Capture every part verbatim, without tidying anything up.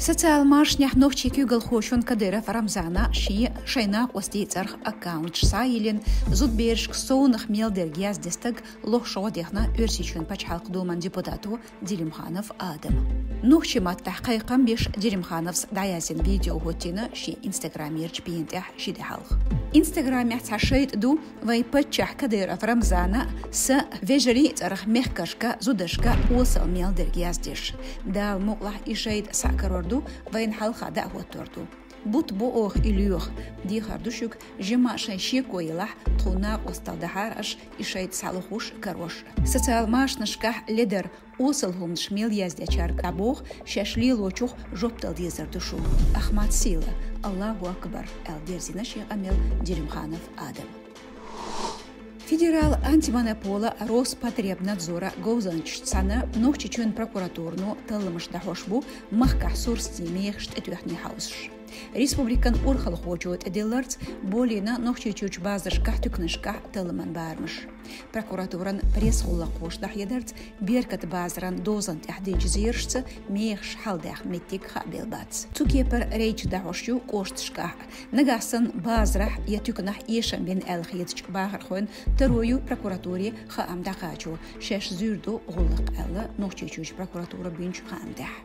Социал машанехь нохчийн куьйгалхочун Кадыров Рамзана шен, шайн накъостийн цӀарах аккаунташ схьайиллина, зудаберашка совнах мел дерг яздеш стаг лохаш гӀо дехна Оьрсийчоьнан пачхьалкхан думан депутато Делимханов Адама. Нохчийн маттахь кхайкхам беш Делимхановс дӀаяздина видео хӀоттийна шен инстаграмерчу пена тӀехь ши де хьалха. Инстаграмехь цхьа шайтӀа ду, вайн паччахь Кадыров Рамзана, сан, вежарий цӀарах мехкашка, зудашка осал мел дерг яздеш. Дала мукъалахь, и шайтӀа схьакарор ду, вайна хьалха дӀа а хӀоттор ду. Бутт бу оха и лоьху. Дехар ду шуьга, жимма а шайн шеко елахь, тхуна накъосталла дахьара аша и шайтӀа схьалохуш, карош. Социал машанашкахь ледар, осал хӀуманаш мел яздечаьрга дӀабоху, шаьш лелочух жоп дала дезар ду шу. Ахмат сила, Аллаху акбар, аьлла дерзийна шен къамел Делимханов Адама. Федерал антимонополан Роспотребнадзоран говзанчашца цхьаьна Нохчийчоьнан прокуратурано талламаш дӀахьош бу махкахь сурсатийн мехаш тӀетоьхне хьовсуш. Республикан урхалхочо тӀедилларца болийна Нохчийчуьрчу базаршкахь, туьканашкахь талламан барамаш. Прокуратуран пресс-гӀуллакххоша дӀахьедарца, Беркат базаран дозан тӀехь динчу зерашца мехаш хьалдаьхна меттиг хаа белла бац. Цу кепара рейдаш дӀахьош ю кӀошташкахь. Нагахь санна базарахь я туьканахь эшам бина аьлла хетачу бахархойн таро ю прокуратуре хаам дӀакхачо, шаьш зуьйр ду гӀуллакх аьлла, Нохчийчуьрчу прокуратуро бинчу хаам тӀехь.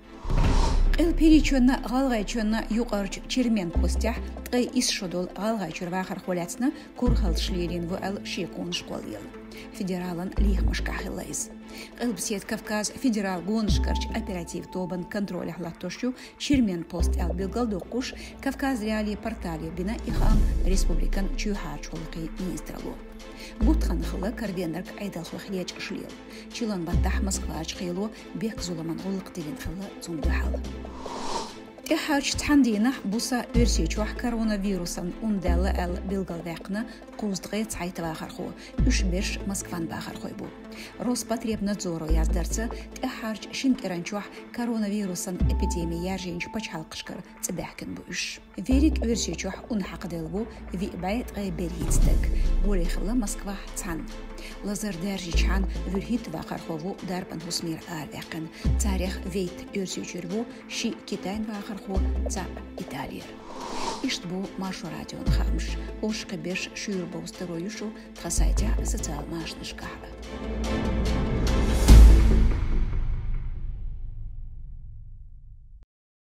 Къилба ПиречоьнанГӀалгӀайчоьнан юкъарчу Чермен постехь ткъе исс шо долу ГӀалгӀайчуьра вахархо лаьцна курхаллаш лелийна ву аьлла шеконаш кхоллаелла. Федералан лехамашкахь хилла иза. Къилбаседа Кавказ федерал гонашкарчу оператив тобан контролехь латтош ю Чермен пост аьлла билгалдоккхуш, Кавказ.Реалии портале бина и хаам республикан чоьхьарчу гӀуллакхийн министралло. Бутт хан хилла караденарг Ӏедалхойх лечкъаш лела. Чиллан баттахь Москварчу кхело бехк-зуламан гӀуллакх диллина хилла цунна дуьхьал. ТӀаьххьарчу цхьана дийнахь буса Оьрсийчохь коронавирусан ун даьлла аьлла билгалваьккхина кхузткъе цхьайтта вахархо, уьш берш Москван бахархой бу. Роспотребнадзоро яздарца, тӀаьххьарчу шина кӀиранчохь коронавирусан эпидеми яржийначу пачхьалкхашкара цӀа баьхкина бу уьш. Верриг Оьрсийчохь ун хьакхаделла ву виъ бӀе ткъе берхӀитта стаг, гӀоле хилла Москвахь цхьанна. Лазар даьржичхьана вуьрхӀитта вахархо ву дарбан хӀусамера араваьккхина. Царех вейтта Оьрсийчуьра ву, шиъ Китайн вахархо, цхьаъ Италера. Иштта бу Маршо радион хаамаш. Ош кхин берш шуьйра бовза таро ю шу тхан сайтехь а, социал машанашкахь а.